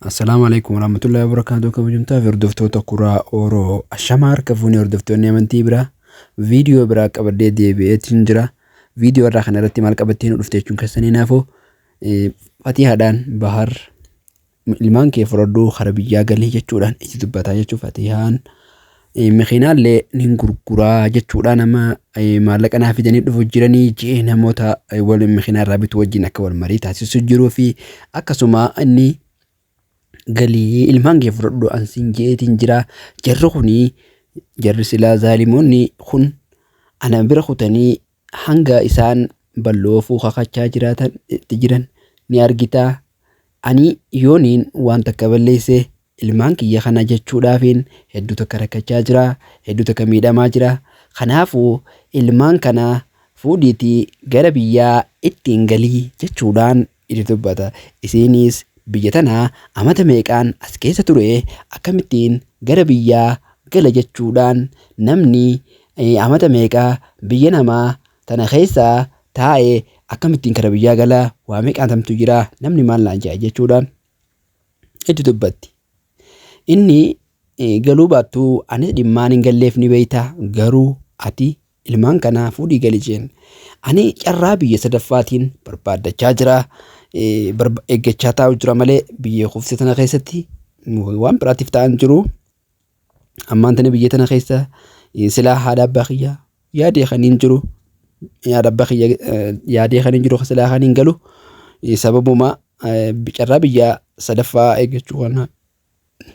Assalaamu alaikum warahmatullahi wabarakatuh. Kabajamtoota fi hordoftoota Kuraa Oroo, ashamaa harka fuunee. Hordoftoonni amantii biraa, viidiyoo biraa qabadhee deebi'eetiin jira. Viidiyoo irraa kana irratti maal qabattee nu dhufte jechuun keessanii naafoo, Fatihaadhaan Bahar ilmaan kee fudhadhuu kara biyyaa galii jechuudhaan itti dubbataa jechuun, Fatihaan makiinaallee nin gurguraa jechuudha, nama maallaqa naa fidanii dhufu jiranii jee namoota waliin makiinaa irraa bitu wajjin akka wal marii taasisuu jiruu fi akkasuma inni galii ilmaan kee fudhadhu ansiin jeetiin jira. Jarri kuni, jarri silaa zaalimoonni kun ana bira kutanii hanga isaan balloofuu kakachaa jiraatan itti jiran ni argita. Ani yooniin waan takka balleesse ilmaan kiyya kana jechuudhaafiin hedduu takka rakkachaa jira, hedduu takka miidhamaa jira. Kanaafuu ilmaan kana fuudhiitii gara biyyaa ittiin galii jechuudhaan itti dubbata. Isiinis biyya tanaa amata meeqaan as keessa ture, akkamittiin gara biyyaa gala jechuudhaan, namni amata meeqaa biyya namaa tana keessa taa'e akkamittiin kara biyyaa gala, waa meeqaatamtu jira, namni maal naan jedha jechuudhaan itti dubbatti. Inni galuu baattuu anis dhimmaan hin galleef ni beeyta, garuu ati ilmaan kana fuudhii gali jeen. Ani carraa biyya sadaffaatiin barbaaddachaa jira. Eeggachaa taa'u jira malee biyya kuftee tana keessatti waan biraatiif ta'an jiru. Ammaan tana biyya tana keessa silaa haadha abbaa kiyya yaadee kan hin jiru. Haadha abbaa kiyya yaadee kan hin jiru, silaa kan hin galu sababuma carraa biyya sadaffaa eeggachuu kana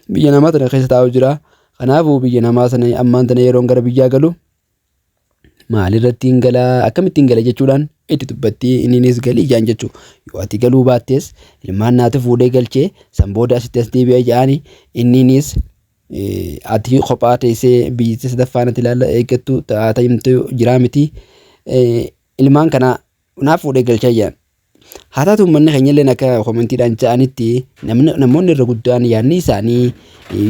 biyya namaa tana keessa taa'u jira. Kanaafuu biyya namaa sana ammaan tana yeroon gara biyyaa galu maalirratti hin galaa, akkamittiin gala jechuudhaan itti dubbatti. Inninis galii jaan jechuu, yoo ati galuu baattees ilmaan naatu fuudhee galchee san booda asitti as deebi'a jedhaani. Inninis ati kophaa teessee biyyi sadaffaan ati ilaalla eeggattu taa'imtu jiraa miti, ilmaan kana naaf fuudhee galchaa jedhan. Haa taatu, uummanni keenya illee akka commentiidhaan ja'anitti, namoonni irra guddaan yaadni isaanii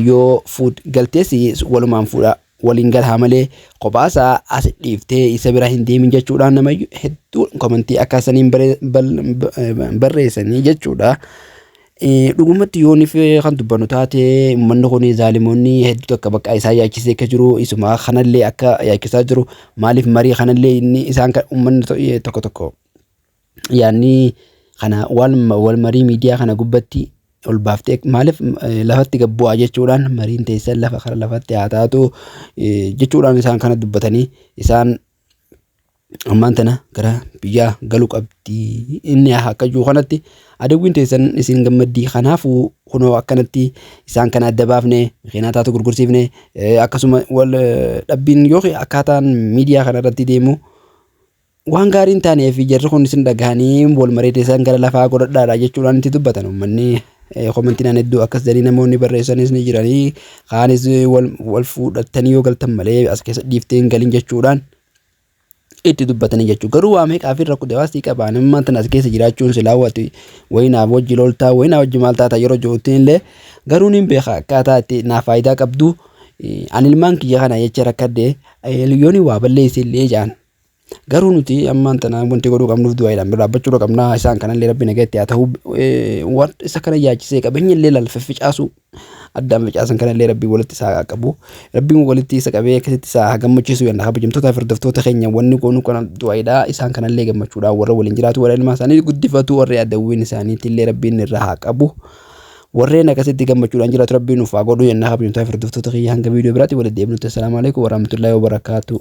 yoo fuud galtees walumaan fuudha waliin galaa malee kophaasaa as dhiiftee isa bira hin deemin jechuudhaan nama hedduu commentii akka saniin barreessanii jechuudha. Dhugumatti yoo nuuf kan dubbannu taate, uummanni kun zaalimoonni hedduu takka bakka isaa yaachisee akka jiru, isuma kanallee akka yaachisaa jiru, maaliif marii kanallee inni isaan uummanni tokko tokko yaadni kana wal marii miidiyaa kana gubbatti ol baaftee maaliif lafatti gad bu'aa jechuudhaan, mariin teessan lafa kara lafatti haa taatu jechuudhaan isaan kana dubbatanii, isaan ammaan tana gara biyyaa galuu qabdi inni akka jiru kanatti adawwiin teessan isin gammaddii. Kanaafuu kunoo akkanatti isaan kana adda baafne, makiinaa taatu gurgursiifne, akkasuma wal dhabbiin yookiin akkaataan miidiyaa kana irratti deemu waan gaarii hin taaneef, jarri kun isin dhagahanii wal marii teessan gara lafaa godhadhaadha jechuudhaan itti dubbatan. Uummanni commentiidhaan hedduu akkas jedhanii namoonni barreessanis ni jiranii, kaanis wal fuudhattanii yoo galtan malee as keessa dhiiftee hin galin jechuudhaan itti dubbatanii jechuudha. Garuu waa meeqaa fi rakkoo dabaasii qabaan ammaan tana as keessa jiraachuun silaa wati wayinaaf wajji loltaa, wayinaa wajji maal taata yeroo jirutti illee, garuu niin beeka akkaataa itti naaf faayidaa qabdu. Ani ilmaan kiyya kana jecha rakkadde yooni waa balleesse illee jaan. Garuu nuti ammaan tana wanti godhuu qabnuuf du'aadhaan bira dhaabbachuu qabna. Isaan kanallee Rabbi nagatti haa ta'u. Waan isa kana yaachisee qabeenya illee laal fafficaasu addaan facaasan kanallee Rabbi walitti isaa haa qabu. Rabbiin walitti isa qabee akkasitti isaa haa gammachiisu jenna. Kabajamtoota fi hordoftoota keenya, wanni goonu kana du'aadha. Isaan kanallee gammachuudhaan warra waliin jiraatu, warra ilmaan isaanii guddifatu, warri adawwiin isaaniitti illee Rabbiin irraa haa qabu. Warreen akkasitti gammachuudhaan jiraatu Rabbiin nuuf haa godhu jenna. Kabajamtoota fi hordoftoota keenya, hanga viidiyoo biraatti walitti deebinutti, assalaamu alaikum warahmatullahi wabarakaatu.